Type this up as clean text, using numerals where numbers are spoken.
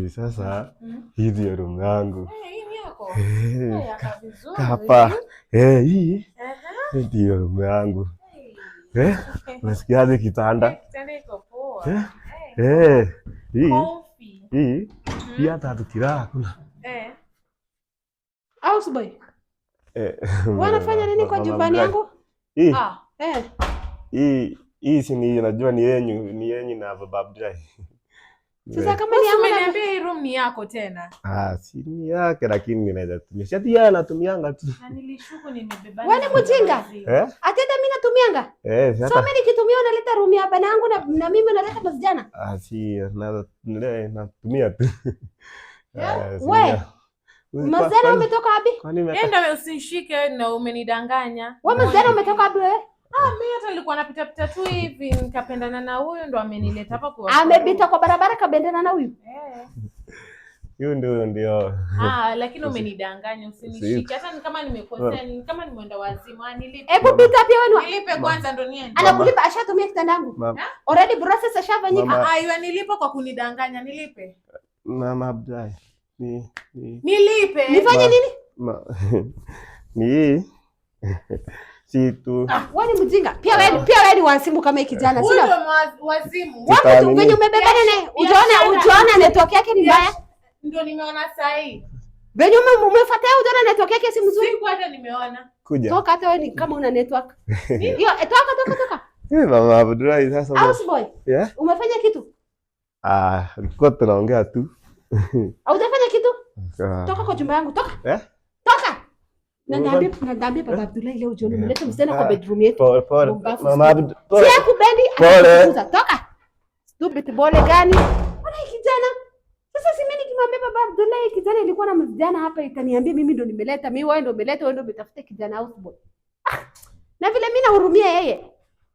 Sasa hii ndio room yangu. Eh, hii ni yako. Eh, Eh, yaka vizuri. hapa. Eh, hii Aha. hii ndio room yangu. Eh, unasikiaje kitanda? Kitanda iko poa. Eh? Eh, Eh, hii comfy. hii hii hata tukilala kuna Eh. Houseboy, eh, wanafanya nini kwa mama nyumbani Abdullahi. yangu? Hii Ah, Eh, hii hii si ni najua ni yenyu na baba Abdullahi. Sasa kama ni yangu na Umeniambia hii room ni yako tena. Ah, si ni yake lakini ninaweza tumia. Si ati yeye anatumianga tu. Na nilishuku nimebebana. Wewe ni mjinga. Eh? Ati hata mimi natumianga. Eh, si So hata mimi nikitumia unaleta room ya bana yangu na mimi unaleta msichana. Ah, si na natumia tu. Ah, si We. Msichana umetoka wapi? Kwani Yeye ndio usinishike na umenidanganya. Wewe msichana umetoka wapi wewe? Ah, mimi hata nilikuwa napita pita tu hivi nikapendana na huyu ndo amenileta hapa kwa. Amepita kwa barabara kabendana na huyu. Eh. Huyu ndio ndio. Ah, lakini umenidanganya, usinishike. Hata ni kama nimekosea, ni kama nimeenda wazimu. Ah, nilipe. Hebu pita pia wewe. Nilipe kwanza ndo niende. Anakulipa, ashatumia kitanda yangu. Already process ashafanyika. Mama. Ah, yeye nilipe kwa kunidanganya, nilipe. Mama Abdullahi. Ni Nilipe. Nifanye nini? Ni hii. Si tu. Wewe ni mjinga. Pia wewe ni wazimu kama hii kijana. Huyu Sio? ndo wazimu. Wapi tu nini? venye umebebana naye? Ujaona Biashara. ujaona network yake ni mbaya? Ndio nimeona saa hii. Venye umefuata yeye ujaona network yake si mzuri? Siku hata nimeona. Kuja. Toka hata wewe ni kama una network. Hiyo toka toka toka. Eh, Mama Abdullahi sasa. Houseboy, Yeah? umefanya kitu? Ah, tulikuwa tunaongea tu. Haujafanya kitu? Ah. Toka kwa chumba yangu, toka. Eh? Toka. Na niambie baba Abdullahi leo jioni umeleta msichana kwa Ah. bedroom yetu. Pole pole. Pumbavu. Mama Pole. Si akubendi, Pole. anakufukuza. Toka. Stupid bole gani? Ona hii kijana. Sasa si mimi nikimwambia baba Abdullahi kijana ilikuwa na msichana hapa itaniambia mimi ndo nimeleta, mimi wewe ndo umeleta, wewe ndo umetafuta kijana houseboy. Ah, na vile mimi nahurumia yeye.